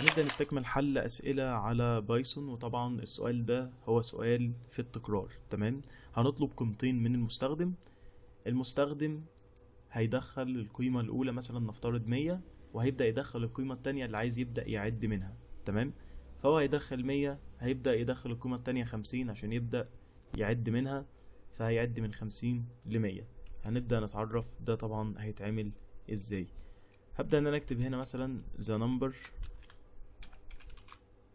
هنبدأ نستكمل حل أسئلة على Python، وطبعا السؤال ده هو سؤال في التكرار. تمام، هنطلب قيمتين من المستخدم. المستخدم هيدخل القيمة الأولى مثلا نفترض 100، وهيبدأ يدخل القيمة التانية اللي عايز يبدأ يعد منها. تمام، فهو هيدخل 100، هيبدأ يدخل القيمة التانية 50 عشان يبدأ يعد منها، فهيعد من 50 ل100. هنبدأ نتعرف ده طبعا هيتعمل ازاي. هبدأ ان انا اكتب هنا مثلا the number،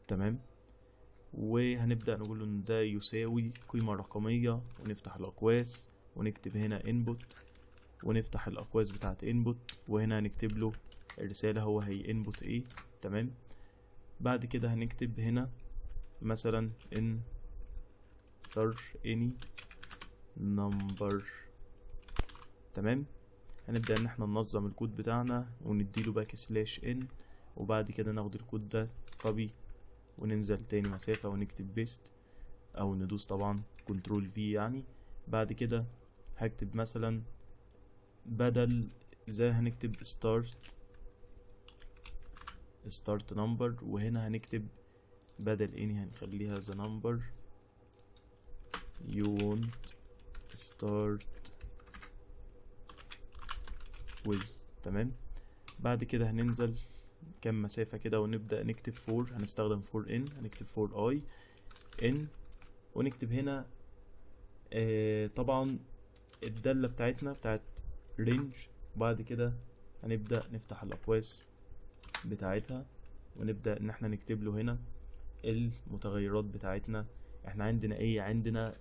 تمام، وهنبدأ نقول له ان ده يساوي قيمة رقمية، ونفتح الأقواس ونكتب هنا input، ونفتح الأقواس بتاعت input، وهنا هنكتب له الرسالة هو هي input ايه. تمام، بعد كده هنكتب هنا مثلا enter any number. تمام، هنبدأ ان احنا ننظم الكود بتاعنا ونديله backslash n، وبعد كده ناخد الكود ده copy وننزل تاني مسافة ونكتب paste، او ندوس طبعا control V يعني. بعد كده هكتب مثلا بدل the هنكتب start number، وهنا هنكتب بدل any هنخليها the number you want start with. تمام، بعد كده هننزل كام مسافة كده ونبدأ نكتب for، هنستخدم for in، هنكتب for i in، ونكتب هنا طبعا الدالة بتاعتنا بتاعت range، وبعد كده هنبدأ نفتح الأقواس بتاعتها ونبدأ إن احنا نكتب له هنا المتغيرات بتاعتنا. احنا عندنا ايه؟ عندنا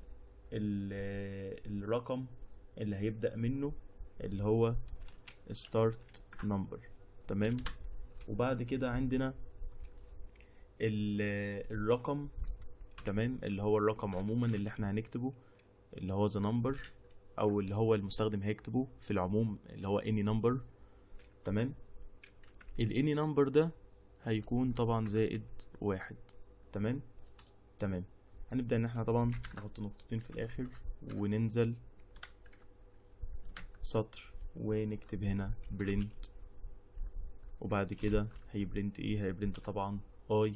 الرقم اللي هيبدأ منه اللي هو start number. تمام، وبعد كده عندنا الرقم، تمام، اللي هو الرقم عموما اللي احنا هنكتبه اللي هو the number، او اللي هو المستخدم هيكتبه في العموم اللي هو any number. تمام، ال any number ده هيكون طبعا زائد 1. تمام، هنبدأ ان احنا طبعا نحط نقطتين في الاخر وننزل سطر ونكتب هنا print، وبعد كده هي print ايه؟ هي print طبعا i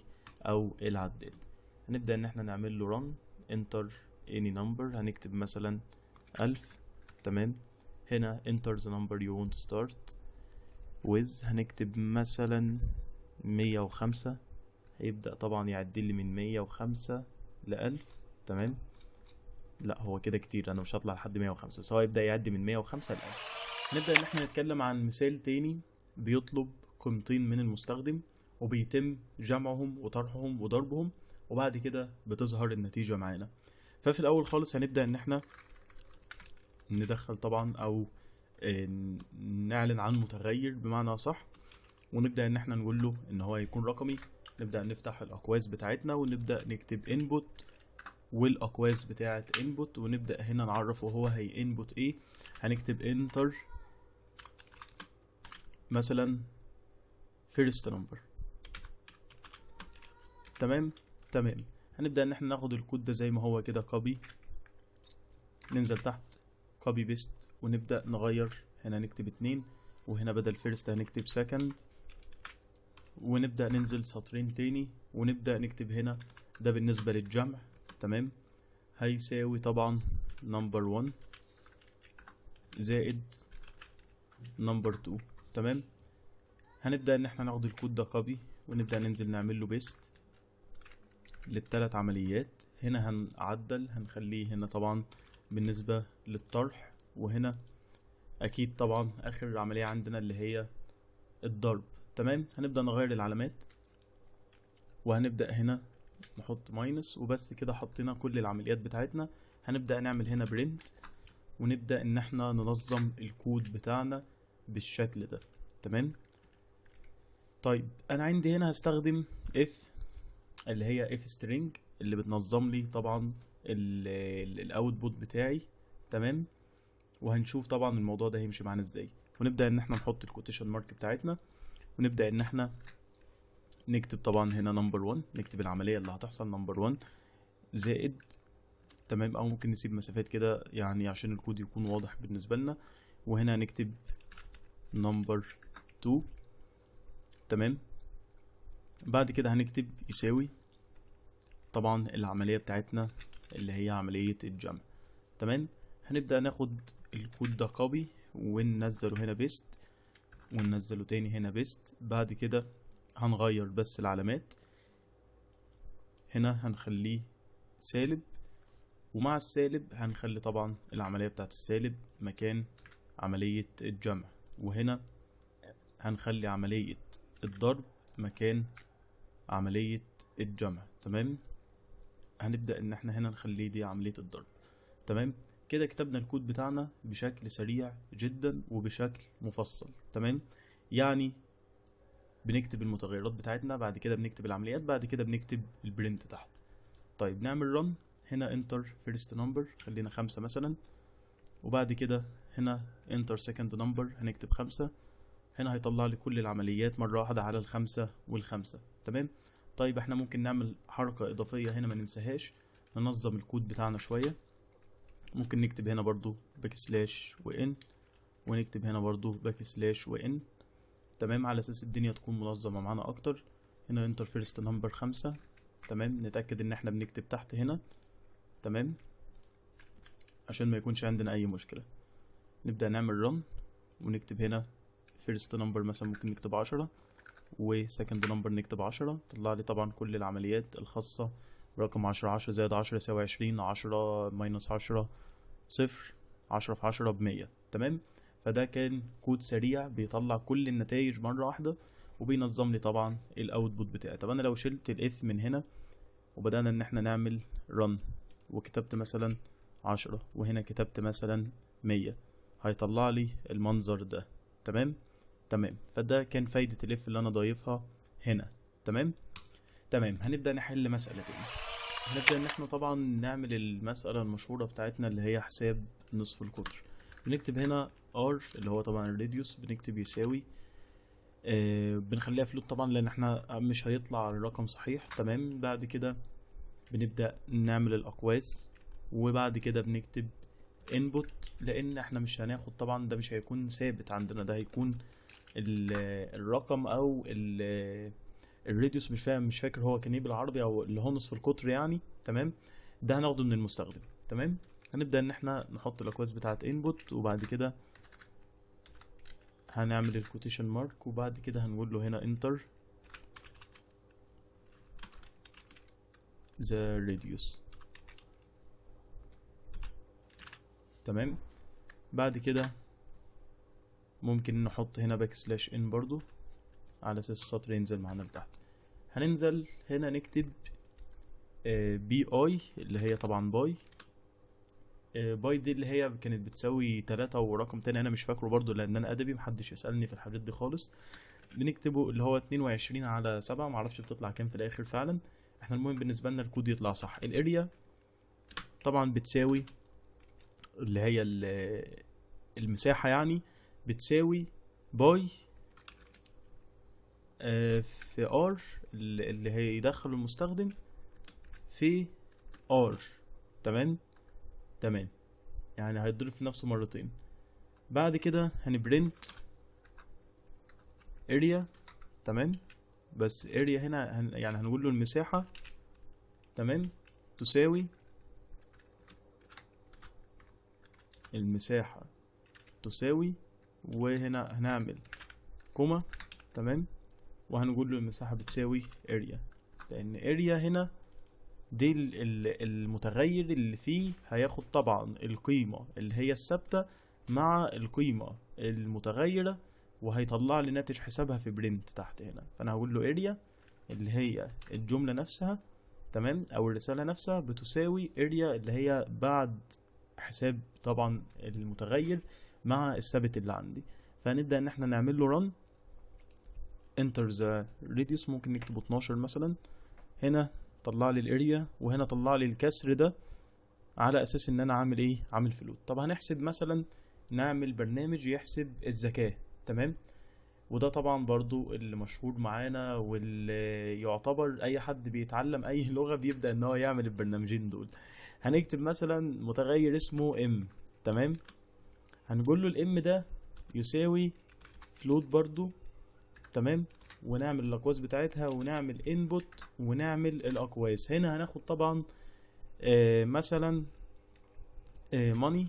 او العداد. هنبدأ ان احنا نعمل له run، enter any number، هنكتب مثلا 1000. تمام، هنا enter the number you want to start with، هنكتب مثلا 105، هيبدأ طبعا يعدل لي من 105 ل1000. تمام، لا هو كده كتير، انا مش هطلع لحد 105، بس هو يبدأ يعدي من 105 ل1000. نبدأ ان احنا نتكلم عن مثال تاني بيطلب قيمتين من المستخدم وبيتم جمعهم وطرحهم وضربهم، وبعد كده بتظهر النتيجة معانا. ففي الاول خالص هنبدأ ان احنا ندخل طبعا او نعلن عن متغير بمعنى صح، ونبدأ ان احنا نقول له ان هو هيكون رقمي. نبدأ نفتح الاقواس بتاعتنا ونبدأ نكتب input والاقواس بتاعت input، ونبدأ هنا نعرفه هو هي input ايه. هنكتب enter مثلا first number. تمام، هنبدأ ان احنا ناخد الكود ده زي ما هو كده copy، ننزل تحت copy paste، ونبدأ نغير هنا نكتب 2، وهنا بدل first هنكتب second، ونبدأ ننزل سطرين تاني ونبدأ نكتب هنا ده بالنسبة للجمع. تمام، هيساوي طبعا number 1 زائد number 2. تمام، هنبدأ ان احنا ناخد الكود ده copy ونبدأ ننزل نعمل له paste للتلات عمليات. هنا هنعدل، هنخليه هنا طبعا بالنسبة للطرح، وهنا اكيد طبعا اخر عملية عندنا اللي هي الضرب. تمام، هنبدأ نغير العلامات وهنبدأ هنا نحط minus، وبس كده حطينا كل العمليات بتاعتنا. هنبدأ نعمل هنا print ونبدأ ان احنا ننظم الكود بتاعنا بالشكل ده. تمام، طيب انا عندي هنا هستخدم if اللي هي if string اللي بتنظم لي طبعا ال output بتاعي. تمام، وهنشوف طبعا الموضوع ده هيمشي معانا ازاي. ونبدأ ان احنا نحط ال quotation mark بتاعتنا، ونبدأ ان احنا نكتب طبعا هنا number 1، نكتب العملية اللي هتحصل number 1 زائد، تمام، او ممكن نسيب مسافات كده يعني عشان الكود يكون واضح بالنسبة لنا. وهنا هنكتب number 2. تمام، بعد كده هنكتب يساوي طبعا العملية بتاعتنا اللي هي عملية الجمع. تمام، هنبدأ ناخد الكود ده copy وننزله هنا paste، وننزله تاني هنا paste. بعد كده هنغير بس العلامات، هنا هنخليه سالب، ومع السالب هنخلي طبعا العملية بتاعت السالب مكان عملية الجمع، وهنا هنخلي عملية الضرب مكان عملية الجمع. تمام، هنبدأ ان احنا هنا نخليه دي عملية الضرب. تمام كده كتبنا الكود بتاعنا بشكل سريع جدا وبشكل مفصل. تمام، يعني بنكتب المتغيرات بتاعتنا، بعد كده بنكتب العمليات، بعد كده بنكتب ال print تحت. طيب نعمل run، هنا enter first number خلينا 5 مثلا، وبعد كده هنا enter second number هنكتب 5. هنا هيطلع لي كل العمليات مرة واحدة على 5 وال5. تمام، طيب احنا ممكن نعمل حركة إضافية هنا ما ننساهاش، ننظم الكود بتاعنا شوية. ممكن نكتب هنا برضو backslash و n، ونكتب هنا برضو backslash و n. تمام، على اساس الدنيا تكون منظمة معانا اكتر. هنا enter first number 5. تمام، نتأكد ان احنا بنكتب تحت هنا. تمام، عشان ما يكونش عندنا اي مشكلة. نبدأ نعمل run ونكتب هنا first number مثلا ممكن نكتب 10، و second number نكتب 10. طلع لي طبعا كل العمليات الخاصة برقم 10، 10 زائد 10 يساوي 20، 10 minus 10 0، 10 في 10 ب100. تمام، فده كان كود سريع بيطلع كل النتائج مرة واحدة، وبينظم لي طبعا ال output بتاعي. طب انا لو شلت ال if من هنا وبدأنا ان احنا نعمل run وكتبت مثلا 10 وهنا كتبت مثلا 100، هيطلع لي المنظر ده. تمام تمام، فده كان فايدة ال if اللي انا ضايفها هنا. تمام تمام، هنبدأ نحل مسألة تاني. هنبدأ ان احنا طبعا نعمل المسألة المشهورة بتاعتنا اللي هي حساب نصف القطر. بنكتب هنا R اللي هو طبعا ال radius، بنكتب يساوي بنخليها float طبعا لان احنا مش هيطلع الرقم صحيح. تمام، بعد كده بنبدأ نعمل الاقواس، وبعد كده بنكتب input، لان احنا مش هناخد طبعا ده مش هيكون ثابت عندنا، ده هيكون الرقم او ال radius، مش فاهم مش فاكر هو كان ايه بالعربي، او اللي هو نصف القطر يعني. تمام، ده هناخده من المستخدم. تمام، هنبدأ ان احنا نحط الاقواس بتاعت input، وبعد كده هنعمل ال quotation mark، وبعد كده هنقول له هنا enter the radius. تمام، بعد كده ممكن نحط هنا backslash n برضو على اساس السطر ينزل معانا لتحت. هننزل هنا نكتب PI اللي هي طبعا pi، pi دي اللي هي كانت بتساوي 3 ورقم تاني انا مش فاكره برضو لان انا ادبي محدش يسألني في الحاجات دي خالص. بنكتبه اللي هو 22/7، معرفش بتطلع كام في الاخر فعلا، احنا المهم بالنسبة لنا الكود يطلع صح. ال area طبعا بتساوي اللي هي المساحة يعني، بتساوي pi في R اللي هيدخل المستخدم في R. تمام تمام، يعني هيتضرب في نفسه مرتين. بعد كده هن print area. تمام، بس area هنا يعني هنقول له المساحة. تمام، تساوي المساحة تساوي، وهنا هنعمل comma. تمام، وهنقول له المساحة بتساوي area، لأن area هنا دي المتغير اللي فيه هياخد طبعا القيمة اللي هي الثابتة مع القيمة المتغيرة، وهيطلع لي ناتج حسابها في print تحت هنا. فأنا هقول له area اللي هي الجملة نفسها، تمام، أو الرسالة نفسها بتساوي area اللي هي بعد حساب طبعا المتغير مع الثابت اللي عندي. فهنبدأ إن احنا نعمل له run enter the radius، ممكن نكتبه 12 مثلا. هنا طلع لي ال area، وهنا طلع لي الكسر ده على اساس ان انا عامل ايه، عامل float. طب هنحسب مثلا، نعمل برنامج يحسب الزكاة. تمام، وده طبعا برضو اللي مشهور معانا واللي يعتبر اي حد بيتعلم اي لغة بيبدأ ان هو يعمل البرنامجين دول. هنكتب مثلا متغير اسمه m. تمام، هنقول له ال m ده يساوي float برضو. تمام، ونعمل الاقواس بتاعتها ونعمل input ونعمل الاقواس. هنا هناخد طبعا مثلا money،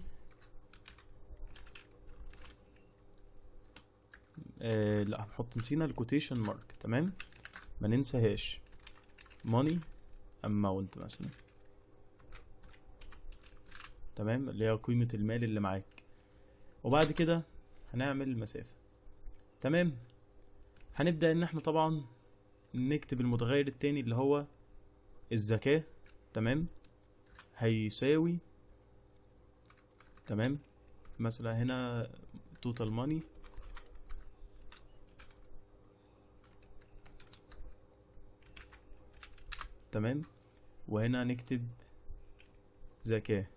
لا هنحط، نسينا ال quotation mark، تمام، ما ننساهاش، money amount مثلا، تمام، اللي هي قيمة المال اللي معاك. وبعد كده هنعمل مسافة، تمام. هنبدأ ان احنا طبعا نكتب المتغير التاني اللي هو الزكاة، تمام، هيساوي، تمام، مثلا هنا total money تمام، وهنا نكتب زكاة،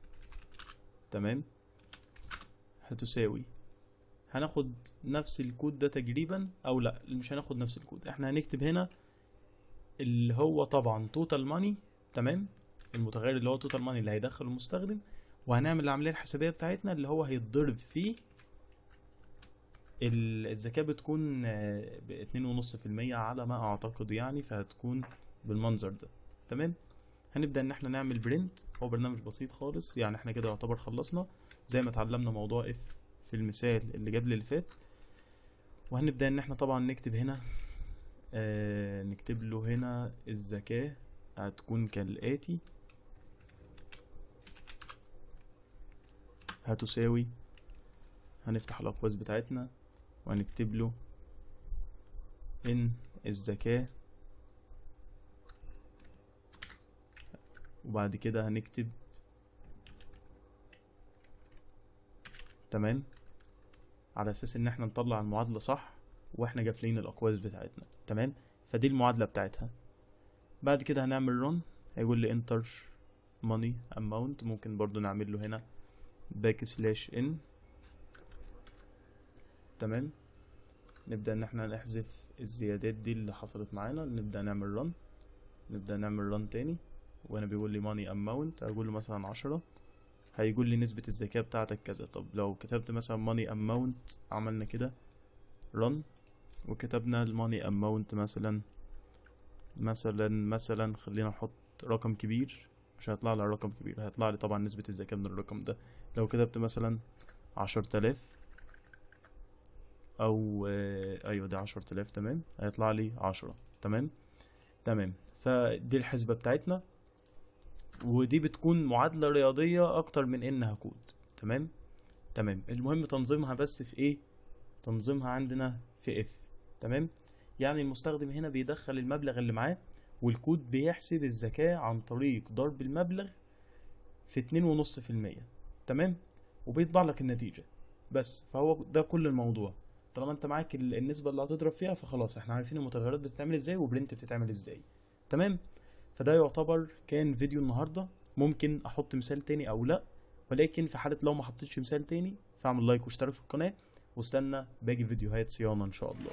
تمام، هتساوي. هناخد نفس الكود ده تقريبا، او لا مش هناخد نفس الكود، احنا هنكتب هنا اللي هو طبعا total money، تمام، المتغير اللي هو total money اللي هيدخله المستخدم، وهنعمل العملية الحسابية بتاعتنا اللي هو هيتضرب فيه الزكاة، بتكون 2.5% على ما اعتقد يعني، فهتكون بالمنظر ده، تمام. هنبدأ ان احنا نعمل print. هو برنامج بسيط خالص يعني، احنا كده يعتبر خلصنا زي ما اتعلمنا موضوع if في المثال اللي قبل اللي فات. وهنبدأ ان احنا طبعا نكتب هنا، نكتب له هنا الزكاة هتكون كالآتي، هتساوي، هنفتح الأقواس بتاعتنا وهنكتب له إن الزكاة، وبعد كده هنكتب، تمام، على أساس إن احنا نطلع المعادلة صح واحنا قافلين الأقواس بتاعتنا، تمام. فدي المعادلة بتاعتها. بعد كده هنعمل run، هيقول لي enter money amount، ممكن برضو نعمل له هنا backslash n، تمام. نبدأ ان احنا نحذف الزيادات دي اللي حصلت معانا، نبدأ نعمل run، نبدأ نعمل run تاني، وانا بيقول لي money amount، هقول له مثلا 10، هيقول لي نسبة الزكاة بتاعتك كذا. طب لو كتبت مثلا money amount، عملنا كده run وكتبنا ال money amount مثلا مثلا مثلا، خلينا نحط رقم كبير، مش هيطلع لي رقم كبير، هيطلع لي طبعا نسبة الزكاة من الرقم ده. لو كتبت مثلا 10,000 او ايوه دي 10,000، تمام، هيطلع لي 10، تمام تمام. فدي الحسبة بتاعتنا، ودي بتكون معادلة رياضية اكتر من انها كود، تمام تمام. المهم تنظيمها بس في ايه؟ تنظيمها عندنا في if، تمام. يعني المستخدم هنا بيدخل المبلغ اللي معاه، والكود بيحسب الزكاة عن طريق ضرب المبلغ في 2.5%، تمام، وبيطبع لك النتيجة بس. فهو ده كل الموضوع. طالما انت معاك النسبة اللي هتضرب فيها فخلاص احنا عارفين المتغيرات بتتعمل ازاي و print بتتعمل ازاي، تمام. فده يعتبر كان فيديو النهاردة. ممكن احط مثال تاني او لا، ولكن في حالة لو ما حطيتش مثال تاني فاعمل like واشترك في القناة، واستنى باقي فيديوهات صيانة ان شاء الله.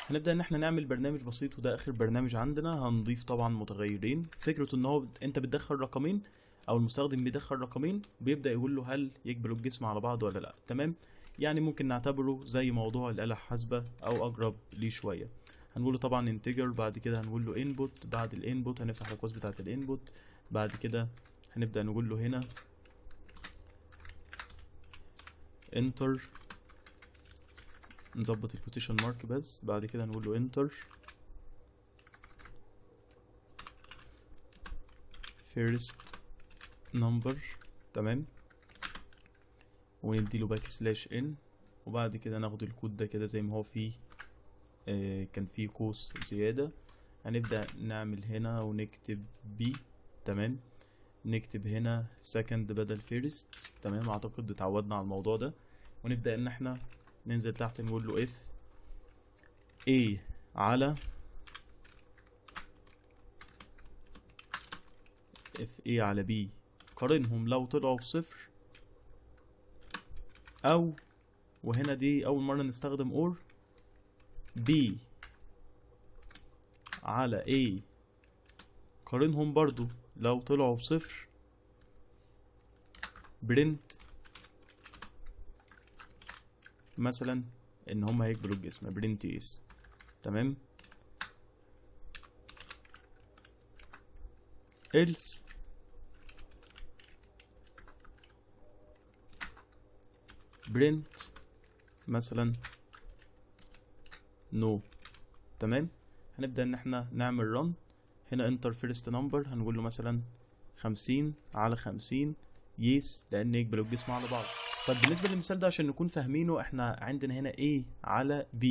هنبدأ ان احنا نعمل برنامج بسيط، وده اخر برنامج عندنا. هنضيف طبعا متغيرين. فكرته ان هو انت بتدخل رقمين، او المستخدم بيدخل رقمين، بيبدأ يقول له هل يقبلوا الجسم على بعض ولا لا، تمام. يعني ممكن نعتبره زي موضوع الآلة الحاسبة او اقرب ليه شوية. هنقول له طبعا integer، بعد كده هنقول له input، بعد ال input هنفتح القوس بتاعة ال input، بعد كده هنبدأ نقول له هنا enter، نظبط ال quotation mark بس، بعد كده نقول له enter first number، تمام، ونديله backslash n، وبعد كده ناخد الكود ده كده زي ما هو فيه، كان فيه قوس زيادة. هنبدأ نعمل هنا ونكتب b، تمام، نكتب هنا second بدل first، تمام، اعتقد اتعودنا على الموضوع ده. ونبدأ ان احنا ننزل تحت نقول له if a على if a على b، قارنهم لو طلعوا بصفر او، وهنا دي اول مرة نستخدم or، b على a قارنهم برضو لو طلعوا بصفر print مثلا ان هم هيقبلوا الجسم، print yes. تمام. else print مثلا no. تمام. هنبدأ ان احنا نعمل run. هنا enter first number هنقول له مثلا 50 على 50 yes، لان يقبلوا الجسم على بعض. طب بالنسبة للمثال ده عشان نكون فاهمينه، احنا عندنا هنا A على B،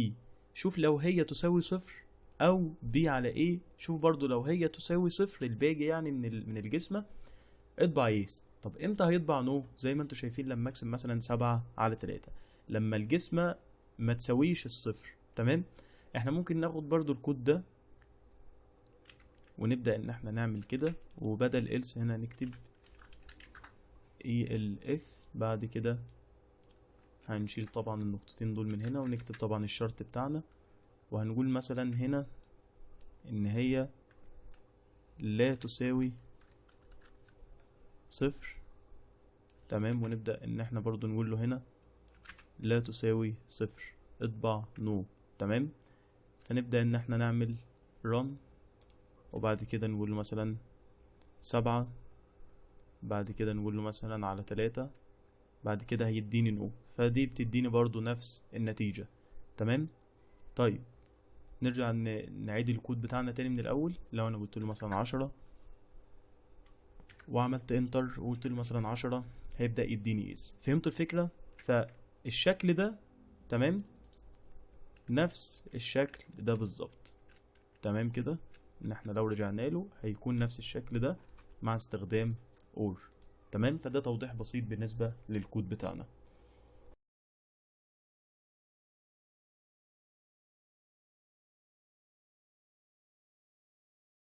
شوف لو هي تساوي صفر، او B على A، شوف برضو لو هي تساوي صفر الباقي يعني من الجسمة اطبع yes. طب امتى هيطبع no؟ زي ما انتم شايفين لما اقسم مثلا 7 على 3، لما الجسمة ما تساويش الصفر. تمام. احنا ممكن ناخد برضو الكود ده ونبدأ ان احنا نعمل كده، وبدل else هنا نكتب elif، بعد كده هنشيل طبعا النقطتين دول من هنا، ونكتب طبعا الشرط بتاعنا، وهنقول مثلا هنا ان هي لا تساوي صفر. تمام. ونبدأ ان احنا برضو نقول له هنا لا تساوي صفر، اطبع no. تمام. فنبدأ ان احنا نعمل run، وبعد كده نقول له مثلا 7، بعد كده نقول له مثلا على 3، بعد كده هيديني no، فدي بتديني برضو نفس النتيجة. تمام. طيب نرجع نعيد الكود بتاعنا تاني من الأول. لو أنا قلت له مثلا 10 وعملت enter وقلت له مثلا 10، هيبدأ يديني yes. فهمتوا الفكرة؟ فالشكل ده تمام نفس الشكل ده بالظبط. تمام كده، ان احنا لو رجعنا له هيكون نفس الشكل ده مع استخدام or. تمام. فده توضيح بسيط بالنسبة للكود بتاعنا.